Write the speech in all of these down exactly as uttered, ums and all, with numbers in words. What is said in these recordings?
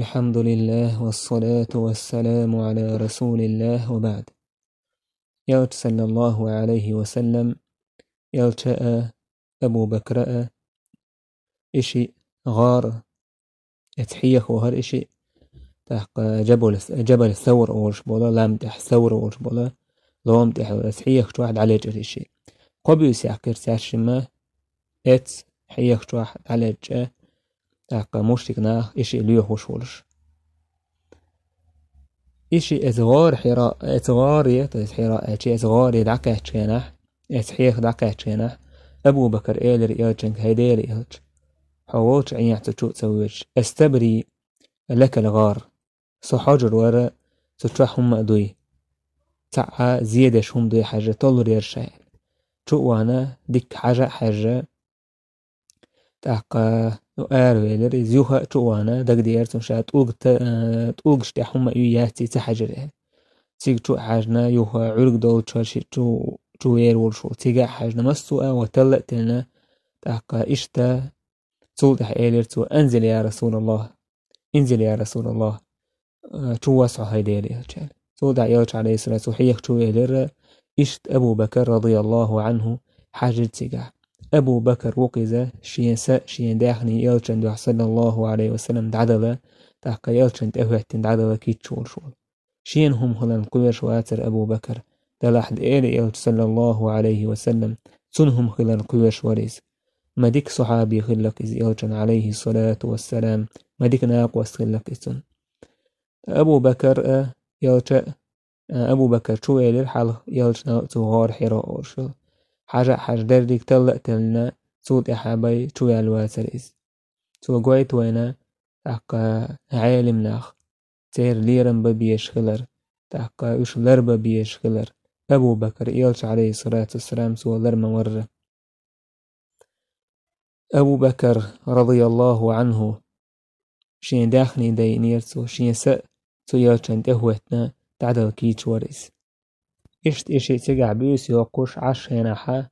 الحمد لله والصلاة والسلام على رسول الله وبعد. Элча, саллаллаху алейхи ва саллам, Элча а, Абу Бакра а, иши гӀар, эца хьеха вахар иши, тӀаккха Джабал, Джабал Савр олуш бола, лам тӀехь Савр олуш бола, лом тӀехь эца хьеха чохь дӀалечӀира иши. Кхо буьйса яьккхира цаьршимма, эца хьеха чохь дӀалечӀа, тӀаккха мушрик нах иши лоьхуш волуш. Иши эца гӀар Хьира, эца гӀаре, то есть Хьира, эца гӀаре дӀакхаьчча хенахь, эца хьеха дӀакхаьчча хенахь, Абу Бакар элира Элчанга: «ХӀай Дела Элча, хьо волчу Ӏехь цу чу а ца воьдуш, астабри лакал гӀар, со хьожур вара цу чохь хӀумма а дуй. Цхьаъ а зе деш хӀума дуй хьажа, толлур яра ша», — аьлла. Чу а вахана, дикка хьажа а хьаьжжа, тӀаккха аравелира иза, юха а чу а вахана, дагадеара цунна ша тӀулга та-, э, тӀулгаш тӀехь хӀумма а юй яц и ца хьаьжира аьлла. Цига чу а хьаьжна, юха Ӏуьрг долчуьра шиъ чу, чу вер волуш волу, цига а хьаьжна, массо а ван талла а теллина, тӀаккха иштта цул тӀаьхьа элира цо: «Анзил, я Расулаллах! Инзил, я Расулаллах!» Э, чу вос хьо, хӀай Дела Элча, аьлла. Цул тӀаьхьа Элча, алейхиссалату, цу хьеха чу велира, иштта Абу Бакар, радияллаху анху, хьаьжира цигахь. Абу Бакар ву-кх иза, шен са, шен даьхни Элчан дуьхьа, саллаллаху алейхи ва саллам, дӀадала, тӀаккха Элчан тӀе а хӀоьттина дӀадала кийча волуш волу. Шена хӀума хиларна кхоьруш вацара Абу Бакар, делахь Дела Элча, саллаллаху алейхи ва саллам, цунна хӀума хиларна кхоьруш вара иза. Ма дика сахьаби хилла-кх иза Элчан, алейхиссалату вассалам, ма дика накъост хилла-кх иза цунна. Абу Бакар а, Элча а, Абу Бакар чу велира хьалха, Элчанал а цу гӀар Хьира олуш йолу. Хьажа а хьаьжна, дерриг талла а теллина, цул тӀаьхьа бен чу ваьлла вацара иза. Цо гойту вайна, тӀаккха Ӏелим нах, церан лерам бан безаш хилар, тӀаккха уьш лар бан безаш хилар. Абу Бакар Элча, алейхиссалату вассалам, цо лар ма-варра. Абу Бакар, радияллаху анху, шен даьхни дайинера цо, шен са а цу Элчан тӀе а хӀоьттина, дӀадала кийча вара иза. Иштта и шиъ цигахь буьйса йоккхуш Ӏаш хенахьа,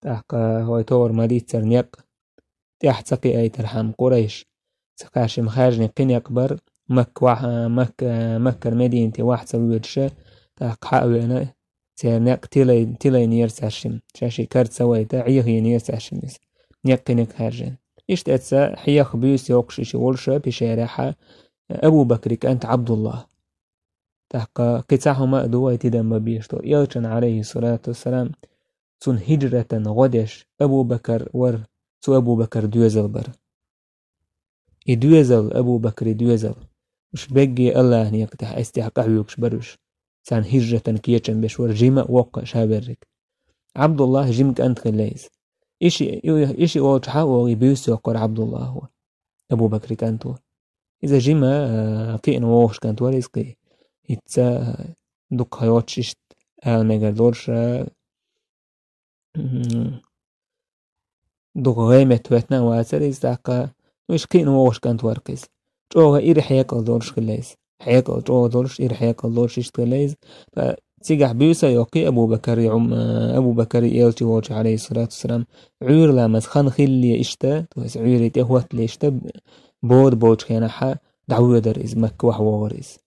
тӀаккха вай товр ма-дийццара некъ тӀаьхьа ца кхиайтархьама, Къурайш, цхьа кхаьшима хаьржина кхин некъ бара, Макка вахь-, Макка, Маккара Мединате вахь ца воьдуша, тӀаккха хьа а веана, церан некъ тилай-, тилайнера цаьршимма, ша шиъ кара ца вайта, Ӏехийнера цаьршимма иза, некъ кхин некъ хаьржина. Иштта эца хьеха буьйса йоккхуш и шиъ волуша, пишерехьа, Абу Бакри кӀант Ӏабдуллах. ТӀаккха кхин цхьа хӀума а ду вай тидам ма безаш долу. Элчан, алейхиссалату вассалам, цунна хӀиджратан гӀо деш Абу Бакар вара, цу Абу Бакар доьзал бара. И доьзал, Абу Бакри доьзал, уьш бегге Аллахьан некъа тӀехь, эс тӀехь къахьоьгуш бара уьш. Царна хӀиджратан кечам беш вара жима а, воккха а ша верриг. Ӏабдуллах жима кӀант хилла иза. И шиъ, и шиъ волчу хьа а вогӀий буьйса йоккхура Ӏабдуллахо, Абу Бакри кӀанто. Иза жима, а, кхиъна вогӀуш кӀант вара иза кхин. ХӀинца, а, дукха йоцуш иштта ала мегар долуш, а, м, дукха гӀеметтахӀоьттина а вацара иза тӀаккха, ну, иштта кхиъна вогӀуш кӀант вара-кх иза. ЧӀогӀа ира хьекъал долуш хилла иза. Хьекъал чӀогӀа долуш, ира хьекъал долуш иштта хилла иза. Ткъа цигахь буьйса а йоккхий Абу Бакари, Ӏум-, а, Абу Бакари Элча волчу, алейхиссалату вассалам, Ӏуьйра ламаз хан хиллале иштта, то есть Ӏуьйре тӀе хӀоттале иштта, бода болчу хенахьа дӀавоьдара иза, Макка вахь вогӀура иза.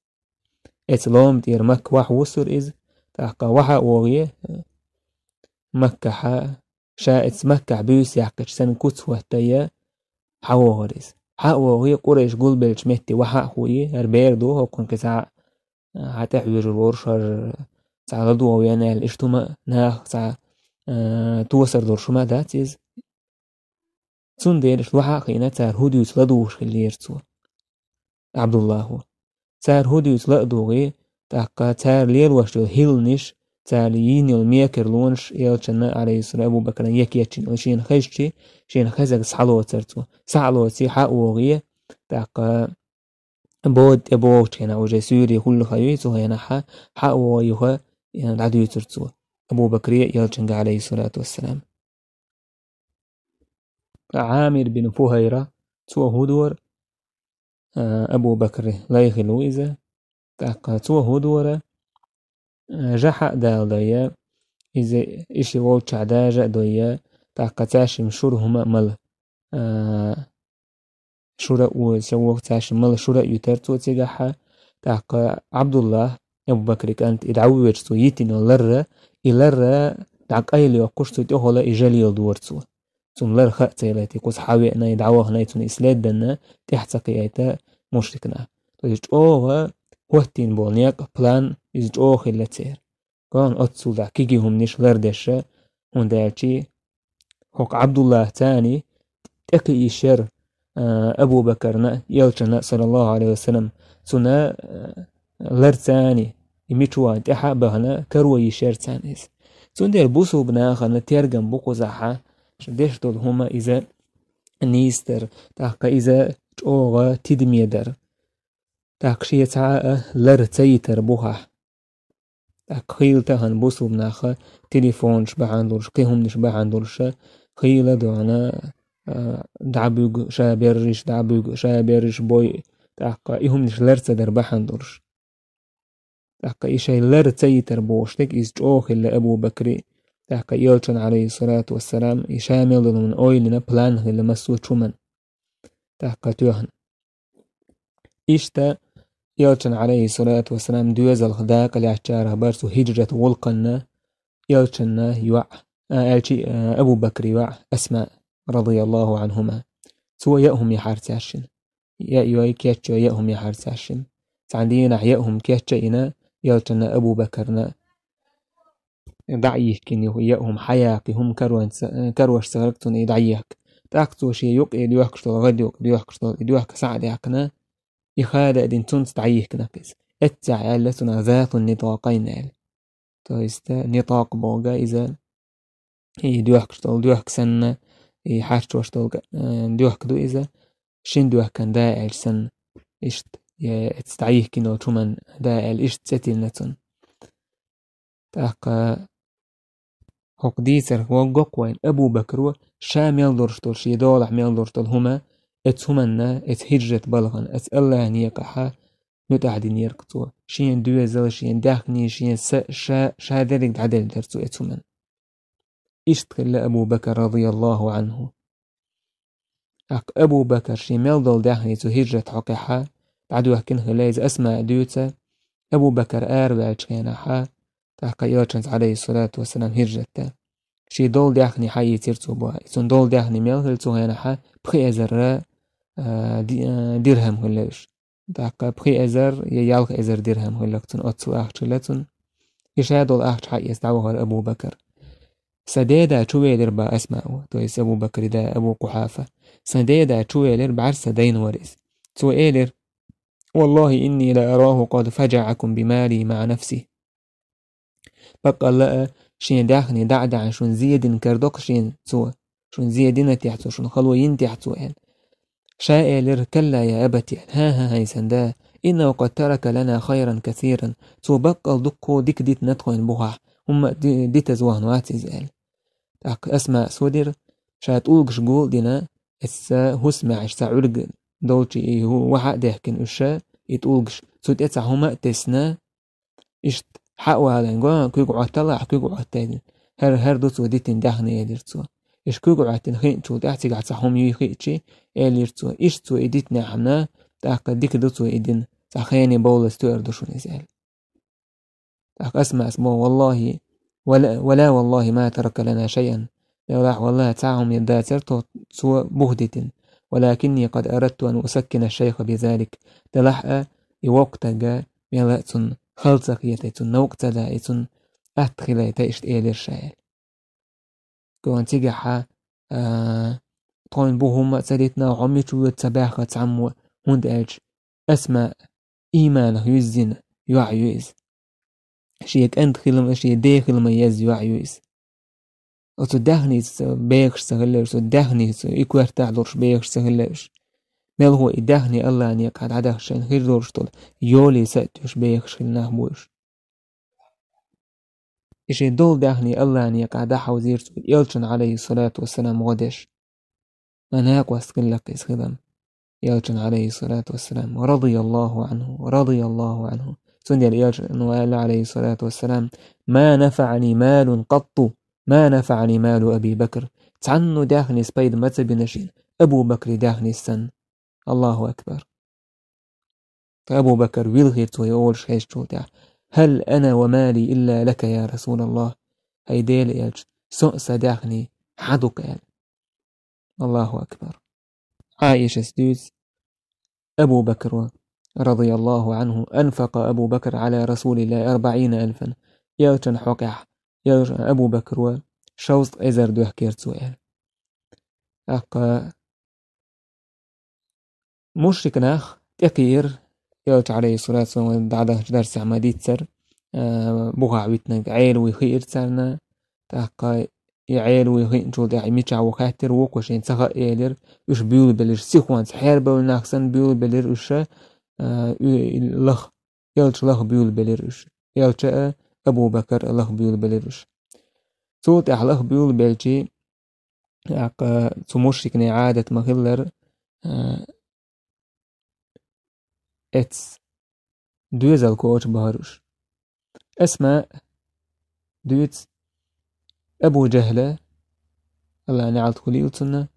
Эца лома тӀера Макка вахь вуссура иза, тӀаккха вахьа а вогӀе, Маккахьа, ша эца Маккахь буьйса яьккхича санна куц хӀоттайа, хьа вогӀура иза. Хьа а вогӀе, Къурайш гулбеллачу метте вахьа а хуйе, хӀара бер ду, хӀокхунна кхин цхьа, а, хьан тӀе хьоьжур волуш, хӀара цхьа ладогӀа веана аьлла, иштта хӀума а, наха цхьа, а, тосар долуш хӀума а дац иза. Цундела иштта вахьа а хиъна, цара хӀун дуьйцу ладугӀуш хиллера цо, Ӏабдуллахо. Цара хӀун дуьйцу ла а дугӀий, тӀаккха цара лелош йолу хӀилланаш, цара йийна йолу мекарлонаш Элчанна, алейхиссалам, Абу Бакарна екечйина, шена хезчи, шена хезарг схьалоцура цо. Схьа а лоций, хьа а вогӀий, тӀаккха бода тӀе богӀучу хенахь, уже суьйре хӀуллаха юй цу хенахьа, хьа а вогӀий юха, дӀадуьйцура цо Абу Бакре а Элчанга, алейхиссалату вассалам. Ткъа Ӏамир бин Фухайра, цо хӀун дора, а, Абу Бакри лай хилла ву иза. ТӀаккха цо хӀун дора, а, жа хьа а дала дойя, иза и шиъ волччохь дажа а дойя, тӀаккха цаьршимма шура хӀума а мала. А, шура а вуьйцуш, воккхача цаьршимма мала шура а юьтура цо цигахь. ТӀаккха Ӏабдуллахь, Абу Бакри кӀант, и дӀавоьдуш цо йитина лар, и лар дӀа къайла йоккхуш цу тӀехула и жа леладора цо. Цунна лар хаа ца елла, кхуза хьавеана, и дӀавахана, цунна и след данна, тӀаьхьа ца кхиийта мушрикнах. То есть чӀогӀа хӀоттийна болу некъ, план, иза чӀогӀа хилла церан. Кхана оццул дӀа кегий хӀуманаш лардеш, хӀунда аьлча хӀокху Ӏабдуллахьца тӀекхиийш яра, а, Абу Бакарна, элчанна, саллаллаху Ӏалайхи ва саллам, цунна, а, ларца и мича ван тӀаьхьа а бахана, каро йиш яра царна иза. Цундела бусулба нахана тергам бу кхузахь, шу деш долу хӀума иза нийса дара, тӀаккха иза чӀогӀа тидаме дара. ТӀаккха шен цхьа а лар ца йитар бухахь. ТӀаккха хийла тахана бусулба наха телефонаш бахьана долуш, кхин хӀуманаш бахьана долуш, хийла а дуьхьал, а, дӀабуьгу, ша берриш дӀабуьгу, ша берриш бой, тӀаккха и хӀуманаш лар ца дар бахьана долуш. ТӀаккха и шайн лар ца йитар бохуш дерг иза чӀогӀа хилла Абу Бакри, тӀаккха элчан, Ӏалайхиссалату вассалам, и ша мел долу хӀуманна ойла йина план хилла массо а чу хӀуманна. ТӀаккха тоьхна. Иштта, элчан, Ӏалайхиссалату вассалам, доьзалх дакъа лаьттачарах бара цу хӀиджрат гӀуллакхана элчанна йоӀ, а, аьлчи, а, Абу Бакри йоӀ Асма, радияллаху Ӏанхума. Цо яа хӀума яхьара цаьршинна. Яа йой, кечйой, яа хӀума яхьара цаьршинна. Цхьана дийнахь яа хӀума кечйина, элчанна, Абу Бакарна. ДӀа а йихкина ю, яа хӀума хьаяккха, хӀума карон ца-, карош ца хилла цунна и дӀайихка. ТӀаккха цо шен юкъе доьхкуш долу гӀадъюкъ, доьхкуш долу и доьхка схьа а даьккхина, и хада а дина цунца дӀайихкина иза. Эццехь аьлла цунах «Затун нитакъайн» аьлла. То есть, э, нитакъ бохург иза, и доьхкуш долу доьхка санна, и хьарчош долу, э, доьхка ду иза, шина доьхкан да аьлча санна, иштта, я эццехь дӀайихкина йолчу хӀуманна да аьлла, иштта цӀе тиллина цунна. ТӀаккха хӀокху дийцарх воггу-кх вайн, Абу Бакро ша мел долуш долу, шен долахь мел долуш долу хӀума, эцу хӀуманна, эцу хӀиджрат балхана, эцу Аллахьан некъахь муьтӀахь динера-кх цо. Шен доьзал, шен даьхни, шен са, ша, ша дерриг дӀаделла дара цо эцу хӀуманна. Иштта хилла Абу Бакар, радияллаху Ӏанху. ТӀаккха Абу Бакар шен мел долу даьхни цу хӀиджрат хьокъехь дӀадоьхкина хилла, иза Асмаа дуьйцу, Абу Бакар араваьллачу хенахь, тӀаккха элчанца, Ӏалайхиссалату вассалам, хӀиджрат дан. Шен долу даьхни хьаийцира цо боху. Цуьнан долу даьхни мел хилла цу хенахь, пхи эзар, а, ди-, а, дирхам хилла уьш. ТӀаккха пхи эзар я ялх эзар дирхам хилла-кх цуьнан, оццул ахча хилла цуьнан. И ша долу ахча хьаэца дӀавахара Абу Бакар. Сан деда чувелира боху Асмаа, то есть Абу Бакри да Абу Къухьафа. Сан деда чувелира, бӀаьрса дайна вара иза. Цо элира: «Валлахи, инни ла араху къад фаджаӀакум би малихи маӀа нафсихи». Баккъалла а, шен даьхни дӀа а даьхьна, шуна зе дина кара до-кх шена цо. Шуна зе дина техьа цо, шуна хало йина техьа цо, аьлла. Ша элира: «Калла я абати», аьлла. ХӀан-хӀа, хӀай сан да, «иннаху къад тарака лана хайран касиран». Цо баккъал дуккха дика дитина тхойн бухахь, хӀумма а ди-, дитаза вахана вац иза, аьлла. ТӀаккха Асмаа содира, ша тӀулгаш гул а дина, эцу хӀусамехь ша Ӏуьрг долчу и хӀу-, вахьа а дехкина уьш, и тӀулгаш, цу тӀе цхьа хӀума а тесна, иштта хьа а валийна, го, куьг Ӏотталахь, куьг Ӏоттайна. ХӀара, хӀара ду цо дитина даьхни, элира цо. Иштта куьг Ӏоттийна хиъначул тӀаьхьа цигахь цхьа хӀума юй хиъчи, элира цо, иштта цо и дитинехь хьуна, тӀаккха дика ду цо и дина, цхьа хенан бовлаза тоьар ду шуна иза, аьлла. ТӀаккха Асмаас боху: «Валлахи, вала, вала валлахи ма тарака лана шайъан». Делахь, валлахи, цхьа а хӀума дацара тхо, цо бух дитина. «Валакинни къад арадту ан усаккина шайха бизалик». Делахь а, и воккха стаг мел а цунна хала ца хета, цунна новкъа ца да, и цунна атта хилийта иштта элира ша, аьлла. Кхана цигахь, а, тхойна бу хӀумма а ца дитина, хьо мича воьду ца баьхха цхьаммо, хӀунда аьлча Асмаа ийманах юьззина йоӀ ю иза. Шен кӀант хила ма, шен ден хила ма езза йоӀ ю иза. Оцу даьхница бехаш ца хилла уьш, оцу даьхница и коьртахь долуш бехаш ца хилла уьш. Мелхо и даьхни Аллахьан некъахь дӀадахча шайна хир долуш долу йоле са а тоьшуш бехаш хилла нах бу уьш. И шен долу даьхни Аллахьан некъахь дӀахьовзийра цо элчан, Ӏалайхиссалату вассалам, гӀо деш. Ма накъост хилла-кх иза хилам. Элчан, Ӏалайхиссалату вассалам, радияллаху Ӏанху, радияллаху Ӏанху. Цундела элчано аьлла, Ӏалайхиссалату вассалам: «Ма нафаӀани малун къатту, ма нафаӀани малу Аби Бакр». Цхьанна даьхнис пайда ма ца бина шена, Абу Бакри даьхнис санна. Аллаху акбар. Абу Бакр вилхира цо и олуш хезчул тӀаьхьа: «هل أنا ومالي إلا لك يا رسول الله». ХӀай Делан элча, со а, сан даьхни хьан ду-кх аьлла. Аллаху акбар. Ӏаишас дуьйцу, Абу Бакро, رضي الله عنه: «أنفق أبو بكر على رسول الله أربعين ألفا». Элчан хьокъехь, элча Абу Бакро шовзткъа эзар дохкира цо аьлла. ТӀаккха мушрик нах тӀекхиира, элча, Ӏалайхиссалату вассалам, дӀадаханчу дарсехь ма-дийццара, а, бухахь витинарг Ӏелавуй хиира царна, тӀаккха и Ӏелавуй хиъначул тӀаьхьа и мичахь ву хаьттира, вукхо шен ца хаьа элира, уьш буьйлабелира, сихонца хьерабевлла нах санна буьйлабелира уьш, а, уь-, лаха, элча лаха буьйлабелира уьш. Элча а, Абу Бакр а лаха буьйлабелира уьш. Цул тӀаьхьа лаха буьйлабелчий, тӀаккха цу мушрикийн Ӏадат ма-хиллара, а, эцна доьзал коча бахара уьш. Асма дуьйцу, Абу Жахьла, Аллахьан неӀалт хуьлийла цунна,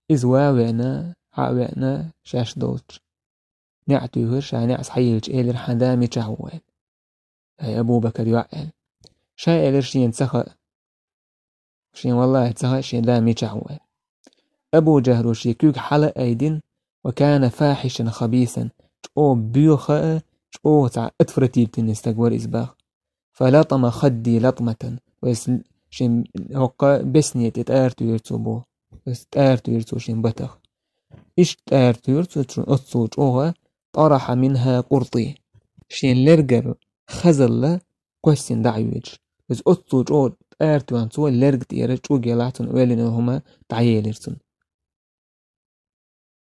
иза ван а веана, хьа а веана, шаьш долчу неӀ туьйхира, ша неӀ схьайиллича элира: «Хьан да мичахь ву?» аьлла. «ХӀай Абу Бакр йоӀ», аьлла. Ша элира шена ца хаьа. Шен валлахӀи ца хаьа шен да мичахь ву аьлла. Абу Жахьло шен куьг хьала а айдина, «وكان فاحشا خبيثا», чӀогӀа боьха а, чӀогӀа цхьа отвратительный стаг вара иза боху. «فلطم خدي لطمة», вайс шен хӀокху бесне тӀе тӀара туьйхира цо боху. Вайс тӀара туьйхира цо шен батах. Иштта тӀара туьйхира цо чу-, оццул чӀогӀа, «طرح منها قرطي». Шен лергара хазалла кхоьссина дӀа а йоьдуш. Иза оццул чӀогӀа тӀара тоьхна цо, лерга тӀера чӀуг елахь цунна, оьллина йолу хӀума дӀаелира цунна.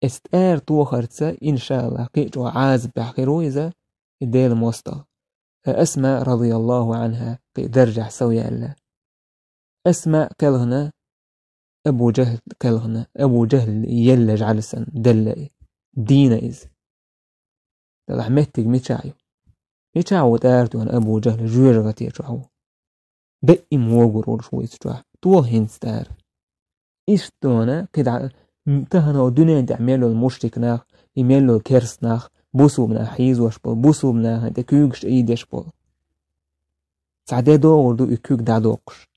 Эс тӀара тохарца, иншааллахӀ, кхин а чӀогӀа Ӏазапехь хир ву иза, и Делан мостагӀа. Ткъа Асма, радияллаху Ӏанха, кхин а даржехь сов яьлла. Асма кхелхина, Абу Жахьл кхелхина, Абу Жахьл елла жӀаьла санна, делла и, дийна иза. Делахь меттиг мичахь ю? Мичахь ву тӀара тоьхна Абу Жахьл? Жоьжахати чохь ву. Даим вогур волуш ву иза чохь. Тоха хӀинца тӀара. Иштта дона, кхидӀа, м, тахана дуьнен тӀехь мел йолу мушрик нах, и мел йолу керст нах, бусулба нах хьийзош болу, бусулба нахана тӀе куьйгаш Ӏийдеш болу. Цхьа де догӀур ду и куьг дӀадоккхуш.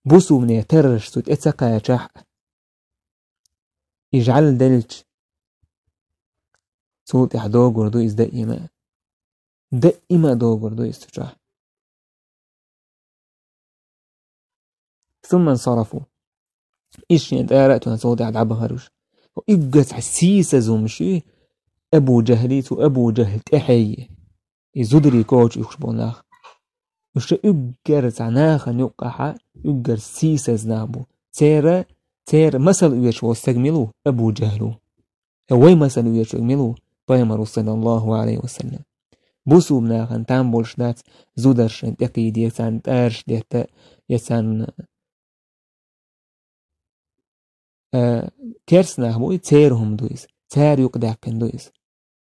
Бусулбане тарраш цу тӀе ца кхачахь а, и жӀаьла делча, цул тӀаьхьа догур ду иза даима. Даима догур ду иза цу чохь. ثم انصرفوا. Иза шен тӀара а тоьхна, цул тӀаьхьа дӀабахара уьш. Уггар цхьа сийсаза хӀумаш ю Абу Жахьли, цу Абу Жахьл тӀаьхье. И зударий коча уьхуш болу нах. Уьш уггар цхьа нахана юккъахьа, уггар сийсаза нах бу. Церан, церан масал оьцуш волу стаг мила ву? Абу Жахьл ву. Ткъа вай масал оьцург мила ву? Пайхамар ву, саллаллаху Ӏалайхи ва саллам. Бусулба нахана там болуш дац зударшна тӀекхийде, царна тӀараш детта, я царна, а, керст нах бу и, церан хӀума ду иза, цара юкъадаьккхина ду иза.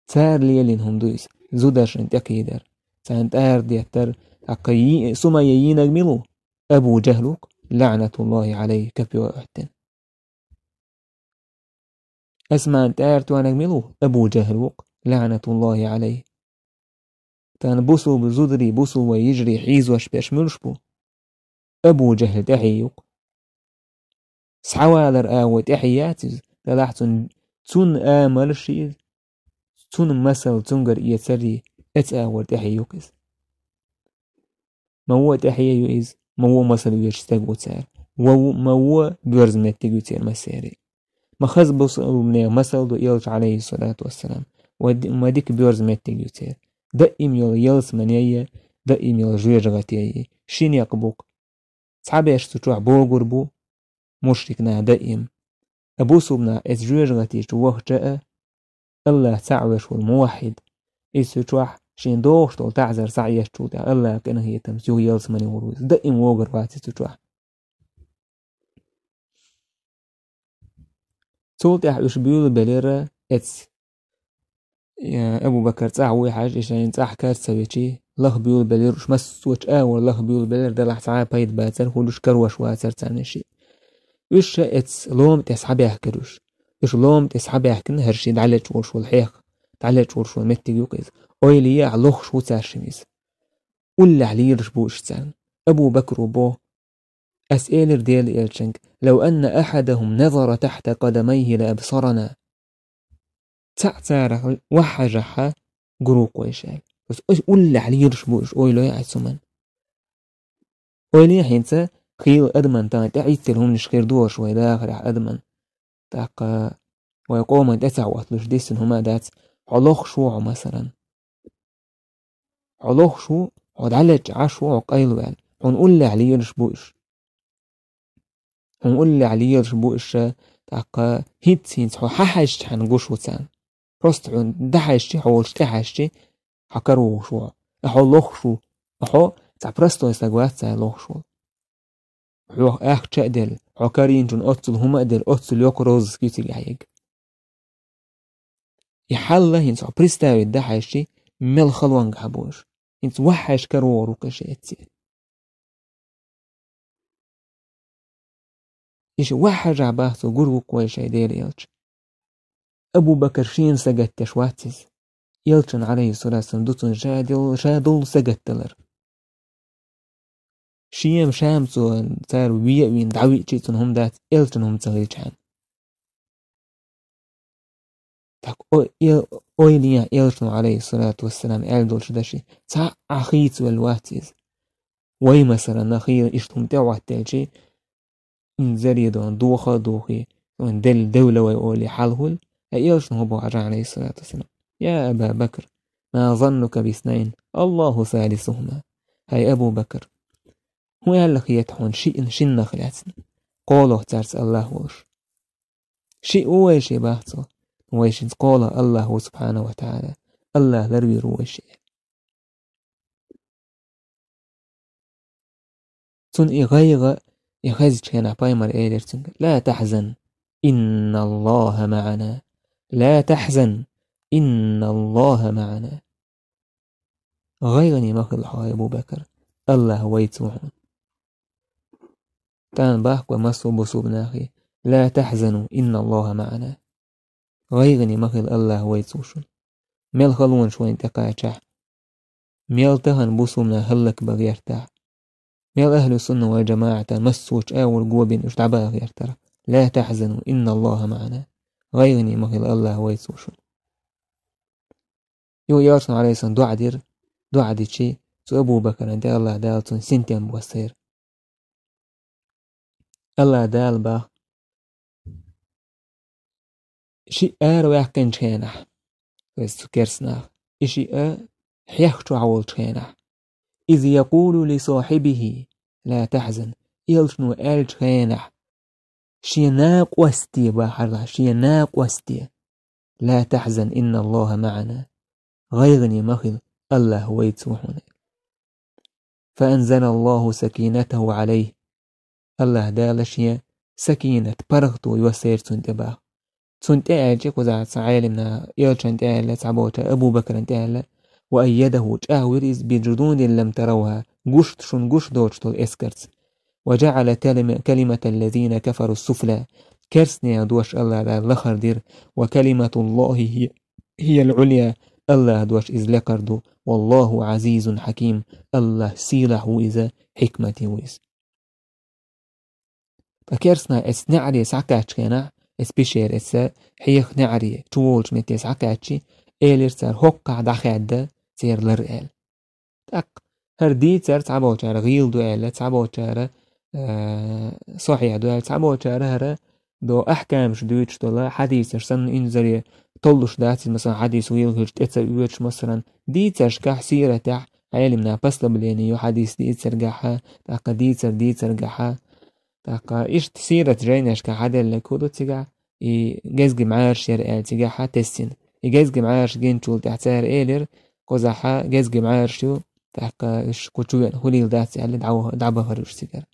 Цара лелийна хӀума ду иза, зударшна тӀекхийдар, царна тӀара деттар, тӀаккха йи-, Сумайя йийнарг мила ву? Абу Жахьл ву-кх, лаӀнатуллахи Ӏалайхи, копьё а хӀоьттина. Асмана тӀара тоьхнарг мила ву? Абу Жахьл ву-кх, лаӀнатуллахи Ӏалайхи. Тахана бусулба зударий, бусулба йижарий хьийзош берш муьлш бу? Абу Жахьл тӀаьхье ю-кх. Схьавалар агӀо тӀаьхье яц иза, делахь цунна, цунна амалш а, цунна масал цуьнгара эцар а, эца агӀор тӀаьхье ю-кх иза. Ма вон тӀаьхье ю иза, ма вон масал оьцу стаг ву цара. Ва ву-, ма вон боьрза меттиг ю церан массеран. Ма хаза бусулбанех масал ду элча, Ӏалайхиссалату вассалам. Ва ди-, ма дика боьрза меттиг ю церан. Даим йолу ялсамане я, даим йолу жоьжахате я. Ши некъ бу-кх. Цхьаберш цу чохь богур бу, мушрик нах даим. Ткъа бусулба нах эцу жоьжахати чу вахча а, Аллах цхьаъ веш волу муваххьид. Иза цу чохь шен догӀуш долу таӀзар схьаэцчул тӀаьхьа Аллахан къинхетамца юха ялсамане гӀур ву иза. Даим вогур вац иза цу чохь. Цул тӀаьхьа уьш буьйлабелира эцу, э, Абу Бакар цӀахь вуй хьажа, и шайна цӀахь карца ца вечий, лаха буьйлабелира уьш, массочу агӀор лаха буьйлабелира, делахь цхьа а пайда бацара, хӀума уьш карош вацара царна шиъ. Уьш ша эцу лома тӀе схьабаьхкира уьш. Уьш лома тӀе схьабаьхкина, хӀара ши дӀалечкъаш волу хьех, дӀалечкъаш волу меттиг ю-кх иза. Ойла е ахь лохуш ву цаьршимма иза. Уллехь лелаш бу уьш царна. Абу Бакро боху: «Ас элира Делан элчанга: „Лав анна ахьадахум назара тахьта къадамайхи ла абсарана“». Цхьаъ царах вахьажахьа гур ву-кх вайша аьлла. Ас уллехь лелаш бу уьш, ойло е ахь цу хӀуманна. Ойла е хӀинца, хийла адаман тӀехь тӀеӀиттина хӀуманаш хир ду уьш вай дахарехь адаман. ТӀаккха вай къоман тӀе ца хӀотталуш дисина хӀума дац, хьо лохуш ву хьо, масалан. Хьо лохуш ву, хьо дӀалечкъаш ву, хьо къайлаваьлла. Хьуна уллехь лелаш бу уьш. Хьуна уллехь лелаш бу уьш, тӀаккха хӀинца-хӀинца хьо хьахьаьжча хьуна гуш ву царна. Просто хьуна дӀахьаьжча, хьо волчу тӀехьаьжча, хьо каравогӀуш ву. Ахьа лохуш ву. Ахьа цхьа простой стаг вац цара лохуш волу. Хьох ахча а делла, хьо карийначунна оццул хӀума а делла, оццул йоккха розыск ю цигахь ерг. И хьал хӀинца хьо представить дӀахьаьжча, мел халонга хьан бу уьш. ХӀинца вахьаьжча каравогӀур ву-кх уьш эццехь. Иштта вахьаьжахь бах цо гур ву-кх вайша Делан элча. Абу Бакр шена сагатдеш вац иза. Элчанна, Ӏалайхиссалату вассалам, ду цунна ша дол-, ша долу сагатдалар. Шен ша-м цо цара ве а вина, дӀавиъча а цунна хӀума дац, элчанна хӀума ца хилча хьаьна. Так о-, э-, ойла е элчано, Ӏалайхиссалату вассалам, аьлла долчу даши, цхьа а хийцавелла вац иза. Вай, масалан, нахе иштта хӀума тӀе а хӀоттаелча, инзаре дона доха а дохий, вайн делла девла вай олий хьал хуьлу, ткъа элчано хӀун боху Ӏалайхиссалату вассалам: «Я Аба Бакр, ма заннука биснайн, Аллаху салисухума». ХӀай Абу Бакр, хӀун аьлла хета хьуна шиъ-, шиннах лаьцна, кхоалгӀа цаьрца Аллах волуш? Шиъ ву вайша бах цо, вайшинца кхоалгӀа Аллах ву, субхьанаху ва тагӀала. Аллах ларвийр ву вайша. Цунна и гӀайгӀа, и хезачу хенахь пайхамар элира цуьнга: «Ла тахьзан, инналлаха маӀана. Ла тахьзан, инналлаха маӀана». ГӀайгӀане ма хила хьо, Абу Бакр, Аллах вайца ву хьуна. Тан бахка массо а бусулба нахе: «Ла тахьзану, инналлаха маӀана». ГӀайгӀане ма хила, Аллах вайца ву шуна. Мел халонаш вайна тӀекхачахь, мел тахана бусулба нах хӀаллакбан гӀертахь, мел ахӀлу сунна вал жамаӀата массочу агӀор го бина уьш дӀабаха гӀертарх, «Ла тахьзану, инналлаха маӀана». ГӀайгӀане ма хила, Аллах вайца ву шуна. Юха элчано, Ӏалайхиссалам, доӀа дира, доӀа дичи, цу Абу Бакаран тӀе Аллах Дала цунна синтем боссийра. Аллах Дала бах, шиъ араваьккхинчу хенахь, то есть цу керстанах, и шиъ хьех чохь волчу хенахь, «Из якъулу ли сахьибихи: ла тахьзан», элчано аьллачу хенахь, шен накъосте бахьара, шен накъосте: «Ла тахьзан, инналлаха маӀана». ГӀайгӀане ма хила, Аллах вайца ву хьуна. Фаанзалаллаху сакинатаху Ӏалайхи. Аллах Дала шен сакинат, паргӀато йоссийра цунна тӀе бах. Цунна тӀе аьлча, кхузахь цхьа Ӏелимна, элчанна тӀе аьлла, цхьаболчара Абу Бакран тӀе аьлла, ва айядаху, чӀагӀвира иза, би жунудин лам таравха, гуш, шуна гуш доцуш долу эскарца. Ва жаӀала калима-, калиматаллазина кафару суфла. Керстанех дош Аллах Дала лахар дира. Ва калиматуллахи хи-, хиял Ӏулия. Аллах дош иза лекхар ду. Валлаху Ӏазизун хьаким. Аллах сийлахь ву иза, хьикмате ву иза. Ткъа керстанаш эцу неӀаре схьакхаьччу хенахь, эцу пещера, эцу хьеха неӀаре чуволучу метте схьакхаьччи, элира цара: «ХӀоккхахь дӀахаьдда церан лар», – аьлла. ТӀаккха хӀара дийцар цхьаболчара гӀийла ду аьлла, цхьаболчара, а, сахьихь ду аьлла, цхьаболчара хӀара до ахькамаш дуьйцуш долу хьадисаш санна инзаре толлуш дац иза, масалан, хьадис гӀийла хилча тӀе ца оьцуш, масалан, дийцаршкахь, сиратехь, Ӏелимна послабление ю хьадис дийцаргахьа, тӀаккха дийцар дийцаргахьа, тӀаккха иштта сират жайнашкахь хьаделларг хӀун ду цигахь, и гезги мӀараш яра аьлла цигахьа тесна. И гезги мӀараш гинчул тӀаьхьа цара элира, кхузахьа гезги мӀараш ю, тӀаккха уьш кху чу веана хуьлийла дац аьлла, дӀа-, дӀабахара уьш цигара.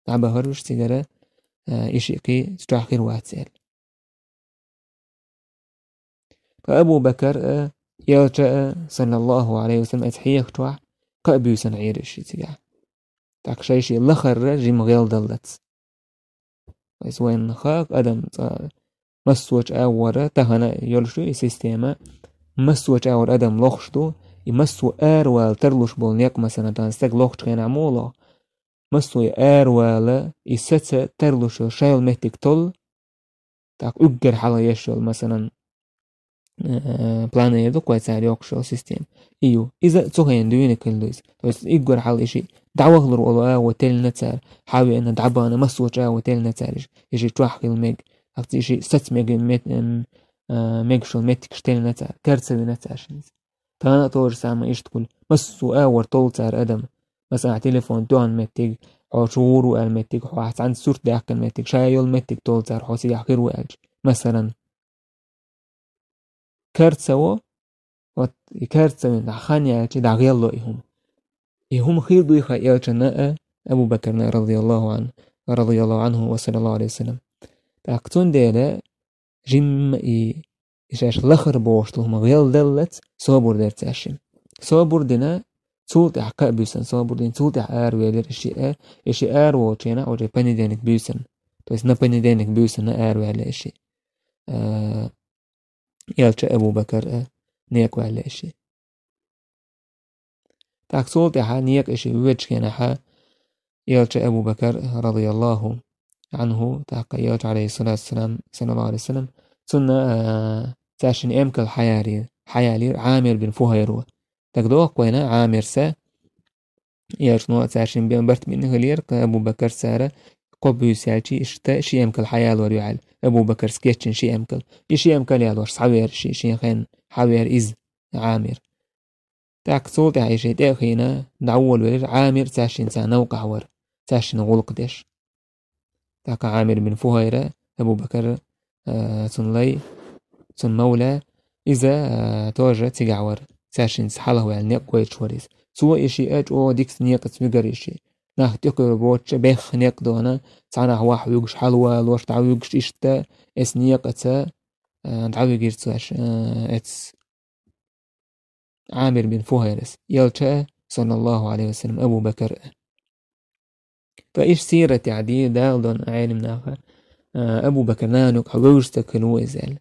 ДӀабахара уьш цигара, а, и шиъ кхин цу чохь хир вац аьлла. Ткъа Абу Бакар а, элча а, саллаллаху Ӏалайхи ва саллам, эцу хьеха чохь кхаа буьйсанна Ӏийра уьш цигахь. ТӀаккха шайн шен лахара жима гӀелдаллалц. Вайс вайн хак адам цӀа массочу агӀора тахана йолуш ю и система. Массочу агӀора адам лохуш ду, и массо аравала тарлуш болу некъ, масалан, тхан стаг лохучу хенахь муха лоху? Массо и аравала, и саца тарлуш йолу шайолу меттиг толлу, тӀаккха уггар хьалха еш йолу, масалан, э, планера ду кхой цара йоккхуш йолу система. И ю. Иза цу хенан дуьйна хилла ду иза. То есть уггар хьалха и шиъ дӀавахалур олу агӀо теллина цара, хьавеана, дӀабаьхкина, массочу агӀо теллина цара и шиъ, и шиъ чохь хила мега. Акций шиъ саца мега мет-, эм, а, мегаш йолу меттигаш теллина цара, карца вина цара шиъ. Тахана а то же самое иштта хуьлу. Массо агӀор толлу цара адам. Масалан, телефон тоьхна меттиг, хьо чу гӀур ву аьлла меттиг, хьо ахь цхьаьнца сурт даьккхина меттиг, ша йолу меттиг толлу цара, хьо цигахь хир ву аьлча. Масалан, карца во, вот и карца вина, дӀа хан яьлча, дӀа гӀелло и хӀума. И хӀума хир дуй хьан элчанна а, Абу Бакарна а, радияллаху Ӏан-, радияллаху Ӏанху ва саллаллаху Ӏалайхи ва саллам. ТӀаккха цундела жимма и, и шаьш лахара бохуш долу хӀума гӀелдаллалц собар дара цаьршимма. Собар дина, цул тӀаьхьа кхаа буьйсанна собар дина, цул тӀаьхьа аравелира и шиъ, и шиъ араволучу хенахь уже понедельник буьйсанна. То есть на понедельник буьйсанна араваьлла и шиъ. А, элча Абу Бакар а некъа ваьлла и шиъ. ТӀаккха цул тӀаьхьа некъа и шиъ воьдучу хенахьа, элча Абу Бакар, радияллаху Ӏанху, тӀаккха элча, Ӏалайхиссалату вассалам, саллаллаху Ӏалайхи ва саллам, цунна, а, цаьршинна эмкал хьаяьлира, хьаяьлира Ӏамир бин Фухайр ву. ДагадогӀу-кх вайна Ӏамир са? Элчано цаьршинна бен барт бина хилира-кх Абу Бакар цара, кхо буьйса яьлча, иштта ши эмкал хьаялор ю аьлла. Абу Бакарс кечйина ши эмкал. И ши эмкал ялош схьавеара ши, шен хенна схьавеара иза, Ӏамир. ТӀаккха цул тӀаьхьа и шиъ тӀе а хиъна, дӀаволавелира, Ӏамир цаьршинца новкъахь вара, цаьршинна гӀуллакх деш. ТӀаккха Ӏамир бин Фухайра, Абу Бакар, а, цуьнан лай, цуьнан мавла, иза, а, тоже цигахь вара, цаьршинца хьалха ваьлла, некъ гойтуш вара иза. Цо и шиъ а чӀогӀа дикачу некъаца вигира и шиъ. Нах тӀекхуьур боцуш а бехха некъ дона, цхьанхьа ваха вуьгуш, хьалавалош, дӀавуьгуш иштта, эцу некъаца, а, дӀавигира цо аьш, а, эцу Ӏамир бин Фухайрас, элча а, саллаллаху Ӏалайхи ва саллам, Абу Бакар а. Ткъа иштта сиратехь дийр Дала дон Ӏелам наха, а, Абу Бакар нана юкъахь вевзаш стаг хилла ву иза аьлла.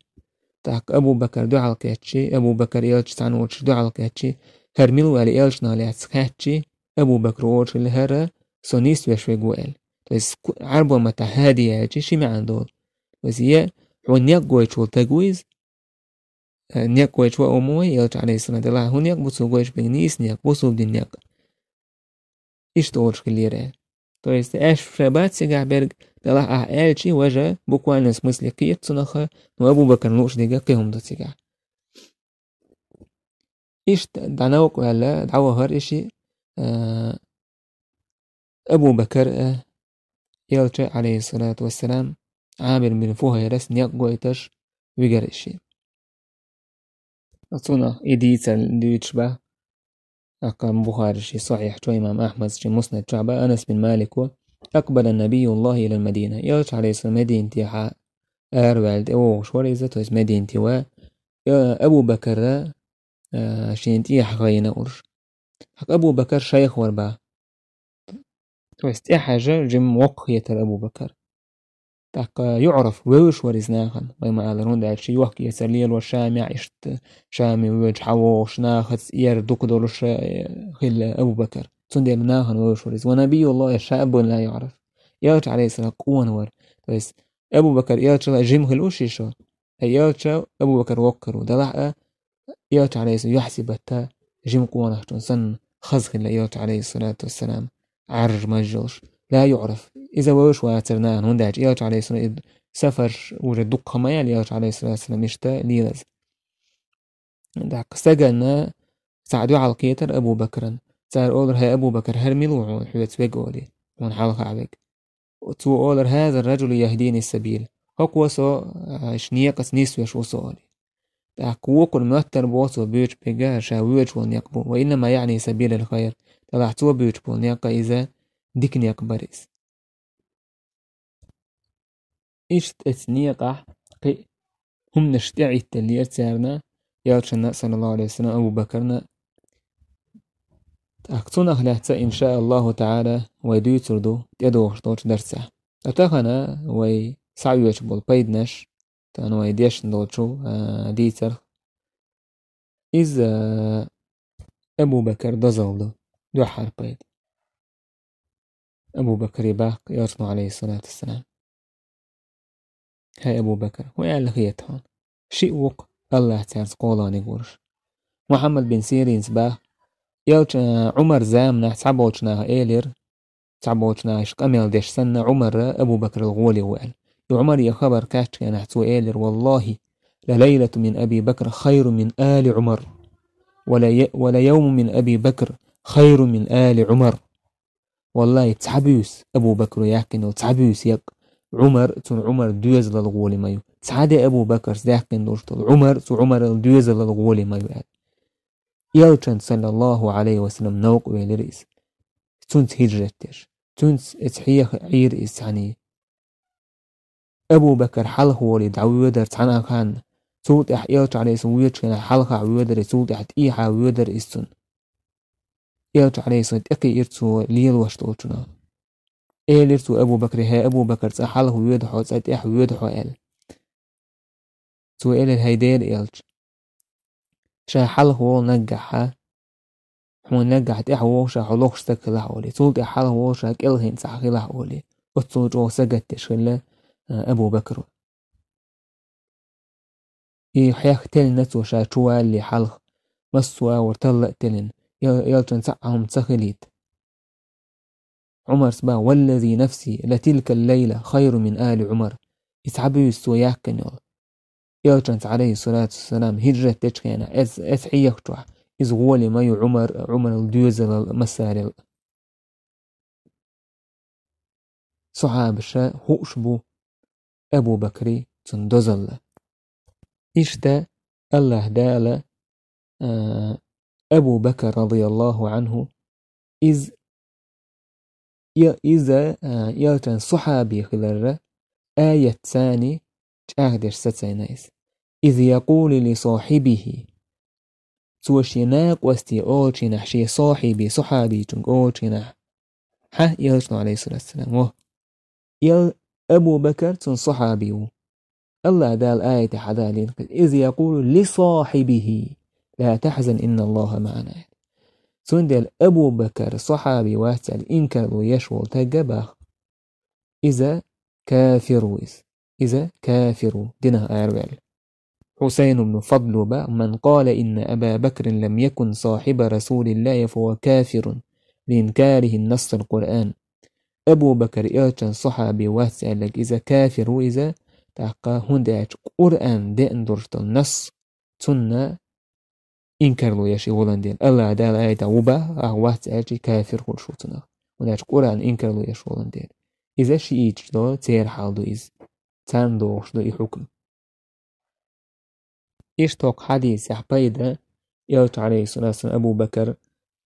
ТӀаккха Абу Бакар дуьхьал кхеччи, Абу Бакар элча цхьаьна волчу дуьхьал кхеччи, хӀара мила ву аьлла элчанах лаьцна хаьттичи, Абу Бакар олуш хилла хӀара, со нисвеш верг ву аьлла. То есть, ку-, Ӏарбойн маттахь хӀади аьлчи, ши маьӀна долу. То есть, е хьуна некъ гойтуш волу стаг ву иза, э, некъ гойтуш ван а ма вай, элча, Ӏалайхиссалам, делахь, хӀун некъ бу цо гойтуш берг? Нийса некъ бу, бусулба дин некъ. Иштта олуш хиллера. То есть, аьшпаш бац цигахь берг, делахь ахь аьлчи, важа, буквальном смысле кхета цунах, но Абу Бакарна лууш дерг кхин хӀума ду цигахь. Иштта дӀа новкъа ваьлла, дӀавахара и шиъ, а, Абу Бакар а, элча, Ӏалайхиссалату вассалам, Ӏамир бин Фухайрас некъ гойтуш вигира и шиъ. Цунах и дийцар дуьйцуш бан, аккха Бухари шен Сахьихь чохь, имам Ахьмад шен Муснад чохь бан, Анас бин Малико: «Акбала набиюллахи илал Мадина». Элча, Ӏалайхиссалам, Мадинатехьа араваьлла тӀевогӀуш вара иза, то есть Мадинате ван, э, Абу Бакара, э, шена тӀехьа гӀайна уьш. ХӀокху Абу Бакар шайх вара бан. То есть тӀехьажа жимма воккха хетара Абу Бакар. ТӀаккха юӀраф, вевзаш вара иза нахана, вай ма-аллара, хӀунда аьлча шен йохк-эцар лелош Шамехь иштта, Шаме воьдуш хьавогӀуш, нахаца эр дукха долуш, э, хилла Абу Бакар. Цундела нахана вевзаш вара иза. Ва набиюллахи шаббун ла юӀраф. Элча, Ӏалайхиссалам, къона вара. То есть Абу Бакар элчанал жима хилла ву ши шо. Ткъа элча Абу Бакар воккха хир ву. Делахь а, элча, Ӏалайхиссалам, юьхь-сибатта жима къонахчун санна хаза хилла элча, Ӏалайхиссалату вассалам, Ӏаржа маж йолуш. Ла юӀраф. Иза вевзаш вацара нахана, хӀунда аьлча элча, Ӏалайхиссалам, и сафарш уже дуккха ма яьлла элча, Ӏалайхиссалату вассалам, иштта лелаза. ТӀаккха стаганна цхьаъ дуьхьал кхетара Абу Бакарна. Цара олура: «ХӀай Абу Бакар, хӀара мила ву хьуна хьоьца вега?» олий, хьуна хьалха верг. Цо олура: «ХӀаза ар-ражулу яхдини сабил». ХӀокхо со, а, иш некъаца нисвеш ву со, олий. ТӀаккха вукхунна моьттур боху цо буьйцуш берг ша воьдуш волу некъ бу. «Ва иннама яъни сабилал хайр». Делахь цо буьйцуш болу некъ иза дика некъ бара иза. Иштта эцу некъахь кхин а хӀуманаш тӀеӀитталлера царна, элчанна, саллаллаху Ӏалайхи ва саллам, Абу Бакарна. ТӀаккха цунах лаьцна, иншааллаху таӀала, вай дуьйцур ду тӀедогӀуш долчу дарсехь. Ткъа тахана вай схьаоьцуш болу пайданаш, тахана вай дешна долчу, а, дийцарх, иза, а, Абу Бакар дозалла ду, дуьххьара пайда. Абу Бакаре боху Элчано, алейхиссалату вассалам: «ХӀай Абу Бакар, хӀун аьлла хета хьуна? Шиъ ву-кх Аллахь цаьрца кхолланиг вуьлуш». Мухьаммад бин Сиринца боху: Элча-, Ӏумар заманахь цхьаболчу наха элира, цхьаболчу наха иштта къамел деш санна, Ӏумар Абу Бакарал гӀоле ву аьлла. И Ӏумаре хабар кхаьччу хенахь цо элира: «Валлахи, ла лайлату мин Аби Бакр хайру мин али Ӏумар, ва ла я-, ва ла явму мин Аби Бакр хайру мин али Ӏумар». Валлахи, цхьа буьйса Абу Бакро яьккхина йолу, цхьа буьйса яккха Ӏумар, цунна Ӏумар доьзалал гӀоле ма ю. Цхьа де Абу Бакарс даьккхина долуш долу Ӏумар, цу Ӏумарал доьзалал гӀоле ма ю аьлла. Элчанца, саллаллаху Ӏалайхи ва саллам, новкъа велира иза. Цунца хӀижрат деш. Цунца эца хьеха Ӏийра иза цхьаьний. Абу Бакар хьалха волий дӀавоьдара цхьана а ханна. Цул тӀаьхьа Элча, алейхиссалам, воьдучу хенахь хьалха воьдара, цул тӀаьхьа тӀехьа воьдара иза цунна. Элча, алейхиссалам, тӀекхиира цо лелош долчунах. Элира цо Абу Бакре: «ХӀей, Абу Бакар, цкъа хьалха воьду хьо, цкъа тӀаьхьа воьду хьо», — аьлла. Цо элира: «ХӀай Делан элча, ша хьалха волу наггахьа, хьуна наггахь тӀаьхьа вогӀуш хьо лохуш стаг хилахь олий, цул тӀаьхьа хьалха вогӀуш кӀелхина цхьаъ хилахь олий, оццул чӀогӀа сагатдеш хилла, а, Абу Бакро». И хьех теллина цо ша чу валале хьалха, массо а агӀор талла а теллина, Эл-, элчанна цхьа а хӀума ца хилийта. Ӏумарс боху: «Валлази нафси, ла тилкал лайла хайру мин али Ӏумар». И цхьа буьйса цо яьккхина йолу. Элчанца, алейхиссалату вассалам, хӀижрат дечу хенахь, эц-, эца хьехачохь, иза гӀоле ма ю Ӏумар, Ӏумарал доьзалал массарел. Сахьабаша хууш бу Абу Бакри, цунна дозалла. Иштта Аллахь Дала, а, Абу Бакр, радияллаху анху, из-, и-, иза, а, элчан сахьаби хиларра аятца чӀагӀдеш сацийна иза. «Из якъулу ли сахьибихи». Цо шен накъосте олучу хенахь, шен сахьаби, сахьабичуьнга олучу хенахь, хьа, элчано, алейхиссалату вассалам, во. Эл Абу Бакар цунна сахьаби ву. Аллахь Дала аятехь хьадалийна кхин: «Из якъулу ли сахьибихи, ла тахьзан, инна Аллаха маӀана». Цундела Абу Бакар сахьаби вац аьлла инкарло еш волу тагга бах. Иза кафир ву иза. Иза кафир ву, динах араваьлла. Хьусайн ибн Фадлу боху: «Ман къала инна Аба Бакрин лам якун сахьиба Расулиллахи, фа хува кафирун, ли инкарихи нассал Къуръан». Абу Бакр элчан сахьаби вац аьлларг, иза кафир ву иза, тӀаккха, хӀунда аьлча Къуръан деана долуш долу насс цунна инкарло еш и волан дела. Аллахь Дала аятехь ву бах, ахь вац аьлча, и кафир хуьлуш ву цунах. ХӀунда аьлча Къуръан инкарло еш волан дела. Иза шииташ долу, церан хьал ду иза. Царна догӀуш ду и хьукм. Иштта хӀокху хьадисехь пайда, элча, алейхиссалату вассалам, Абу Бакар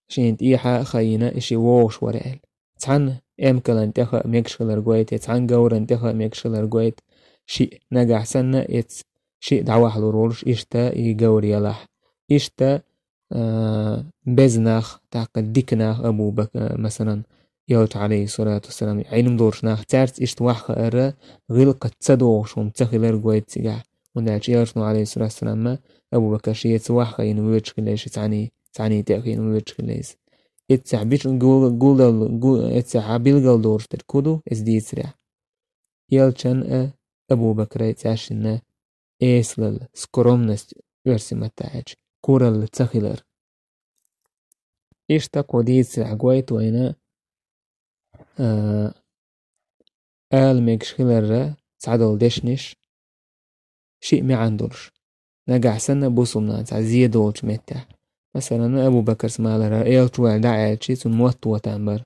шена тӀехьа а хаийна, и шиъ вогӀуш вара аьлла. Цхьана эмкалан тӀеха а мегаш хилар гойту, цхьана говран тӀеха а мегаш хилар гойту, шиъ нагахь санна эц, шиъ дӀавахьалур волуш иштта и говр ялахь. Иштта, а, беза нах, тӀаккха дика нах Абу Бак-, а, масалан, элча, алейхиссалату вассалам, Ӏилма долуш нах, цаьрца иштта вахьа хаарра, гӀиллакхаца ца догӀуш хӀума ца хилар гойту цигахь. ХӀунда аьлча элчано, алейхиссалату вассалам, Абу Бакар шеца вахьа хиъна воьдуш хилла, ши цхьаний, цхьаний тӀе а хиъна воьдуш хилла иза. Эццехь бичун гул-, гулдал-, гу-, эццехь билгал долуш дерг хӀун ду, иза дийцарехь. Элчан а, Абу Бакрай цаьшшинна эсалалла, скромность, оьрсийн маттахь аьлча, куралла ца хилар. Иштта кху дийцарехь гойту вайна, а, ала мегаш хиларра цхьадолу дешнаш, шиъ маьӀна долуш. Нагахь санна бусулба нахана цхьа зе долчу меттехь. Масалан, Абу Бакарс ма аллара, элча ваьлла дӀа аьлча, цунна мотт ватан бара.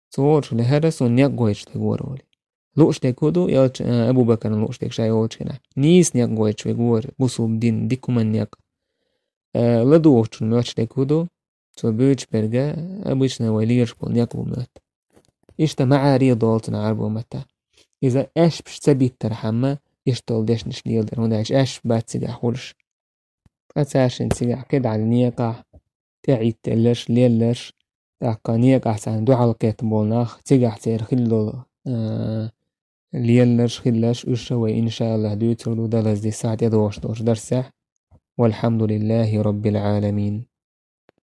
Цо олуш хилла, хӀара суна некъ гойтуш дерг вара олий. Лууш дерг хӀун ду, элча, а, Абу Бакарна лууш дерг ша йолчу хенахь? Нийса некъ гойтуш верг вара, бусулба дин, дика хӀуманан некъ. А, ладугӀучун моьттуш дерг хӀун ду? Цо буьйцуш берг, обычно вай лелаш болу некъ бу моьтту. Иштта маӀари а долу цунах Ӏарбойн маттахь. Иза аьшпаш ца биттархьама, иштта долу дешнаш леладар, хӀунда аьлча аьшпаш бац цигахь хуьлуш. Ткъа цаьршинна цигахь кхидӀа некъахь тӀехӀиттелларш, лелларш, тӀаккха некъахь царна дуьхьал кхетта болу нах, цигахь церан хилла долу э, лелаш, хилалаш уж вай, иншааллахӀ, дуьйцур ду Далла дисахь тӀедогӀуш долчу дарсехь. Валхьамдулиллахи Роббил Ӏаламин.